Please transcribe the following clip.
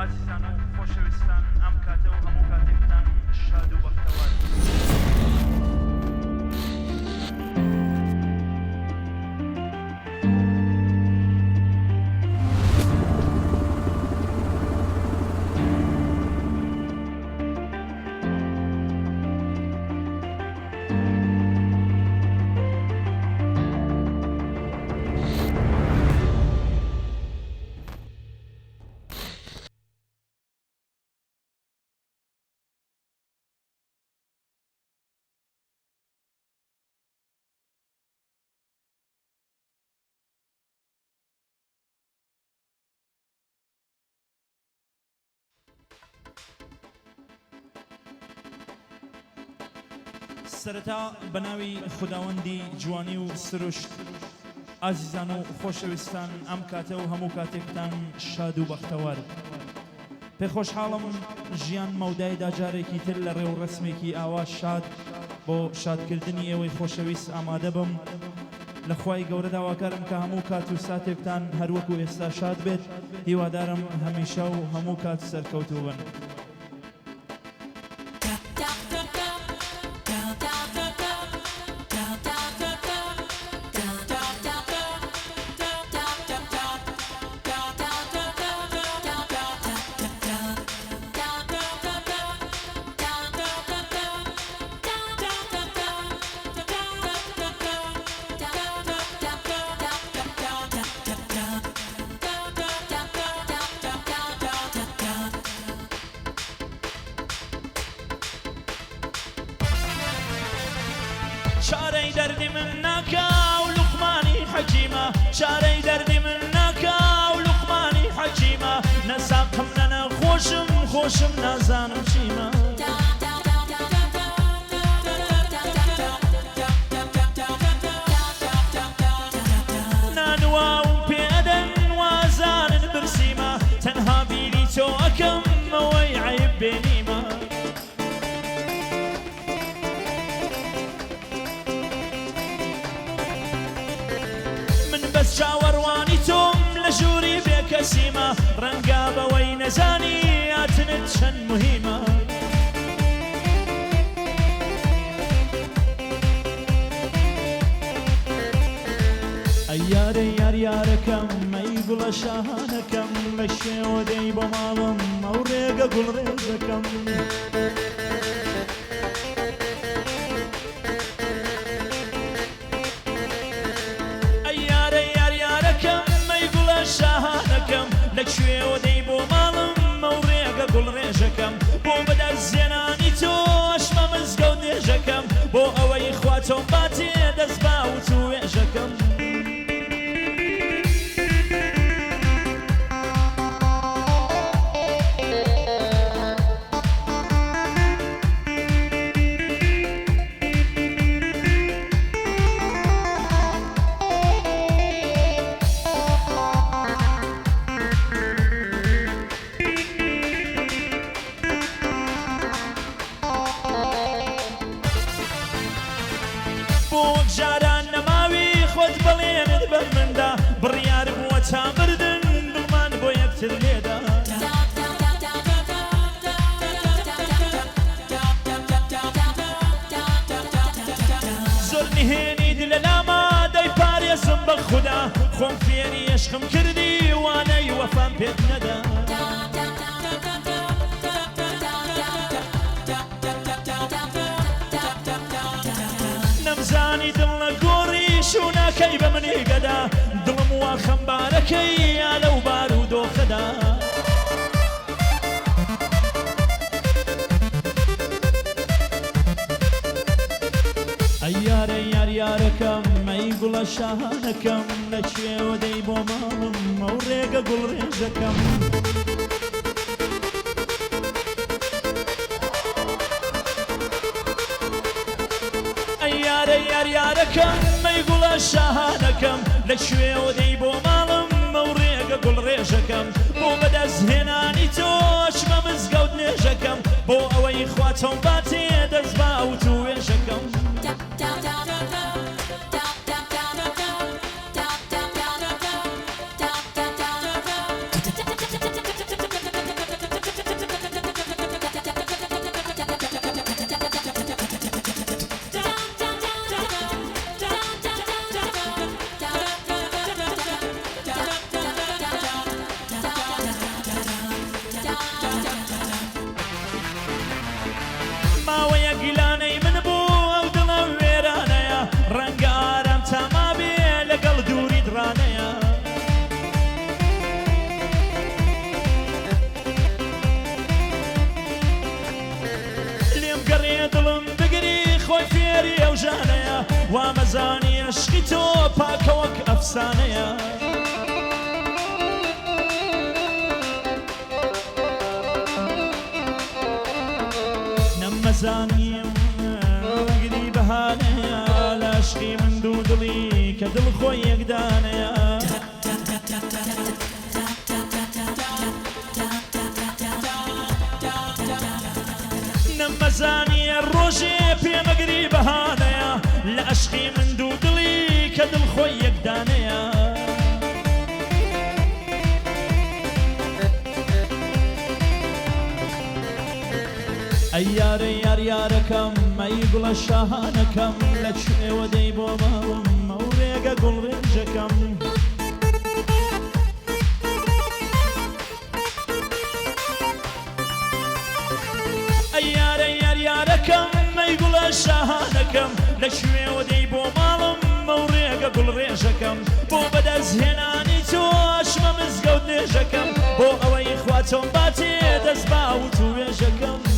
ئازیزان و خۆشەویستان ئەم کاتە و هەموو کاتێکتان شاد و بەختەوار. سەرەتا بەناوی خوداوەندی جوانی و سروشت ئازیزان و خۆشەویستان ئەم کاتە و هەموو کاتێکتان شاد و بەختەوەر. پێ خۆشحاڵم ژیان مەودایدا جارێکی تر لە ڕێوڕەسمێکی ئاوا شاد بۆ شادکردنی ئێوەی خۆشەویست ئامادە بم. لە خوای گەورە داواکارم کە هەموو کات و ساتێکتان هەروەکو ئێستا شاد بێت، هیوادارم هەمیشە و هەموو کات سەرکەوتوو بن. چارەی دەردی من ناکا و لوقمانی حەکیمە چارەی دەردی من ناکا و لوقمانی حەکیمە نە ساقم نە نەخۆشم خۆشم نازانم چیمە. نان و ئاوم پێ ئەدەن وازانن برسیمە تەنها بیری تۆ ئەکەم ئەوەی عەیب بێ نیمە. من بەس چاوەڕوانی تۆم لە ژووری بێکەسیمە ڕەنگە بەوەی نەزانی هاتنت چەند موهیمە. ئەی یارە یار یارەکەم ئەی گوڵە شاهانەکەم بە شێوە دێی بۆ ماڵم ئەو ڕێگە گوڵ ڕێزەکەم. ئەی یارە یار یارەکەم ئەی گوڵە شاهانەکەم لە کوێوە دێی بۆ ماڵم ئەو ڕێگە گوڵ ڕێژەکەم بۆ بەدەست زێنانی تۆ ئەشمە مزگەوت نوێژەکەم بۆ ئەوەی خوا تۆم باتێ دەست با وتوێژەکەم. بۆ وەک جاران نەماوی خۆت بەڵێنت بە مندا بڕیار بووە تا مردن دڵمان بۆ یەکتر لێدا. زۆر نهێنیت لە لاما دەیپارێزم بە خودا خۆم فێری ئێشقم کردی وانەی وەفام پێت نەدا. نەمزانی دڵ لە گۆڕی شووناکەی بە منی گەدا دڵم وا خەمبارەکەی یا لەو بارودۆخەدا. ئەی یارە یار یارەکەم ئەی گوڵە شاهانەکەم لە کوێوە دێی بۆ ماڵم ئەو ڕێگە گوڵ ڕێژەکەم. ئەی یارە یار یارەکەم ئەی گوڵە شاهانەکەم لە کوێوە دێی بۆ ماڵم ئەو ڕێگە گوڵ ڕێژەکەم بۆ بەدەست هێنانی تۆ ئەچمە مزگەوت نوێژەکەم بۆ ئەوەی خوا تۆم باتێ دەست با وتوێژەکەم. وامەزانی ئەشقی تۆ پاکە وەک ئەفسانەیە. نەمەزانی گری بەهانەیە لە ئەشقی من دوو دڵی کە دڵ خۆی یەکدانەیە. نەمەزانی ڕۆژێ پێمەگری بەهانەیە لە ئەشقی من دوو دڵی کە دڵ خۆی یەکدانەیە. ئەی یارە یار یارەکەم ئەی گوڵە شاهانەکەم لە کوێوە دێی بۆ ماڵم ئەو ڕێگە گوڵ ڕێژەکەم. ئەی یارە یار یارەکەم ئەی گوڵە شاهانەکەم لە کوێوە دێی بۆ ماڵم ئەو ڕێگە گوڵ ڕێژەکەم بۆ بەدەست هێنانی تۆ ئەچمە مزگەوت نوێژەکەم بۆ ئەوەی خوا تۆم باتێ دەست با وتوێژەکەم.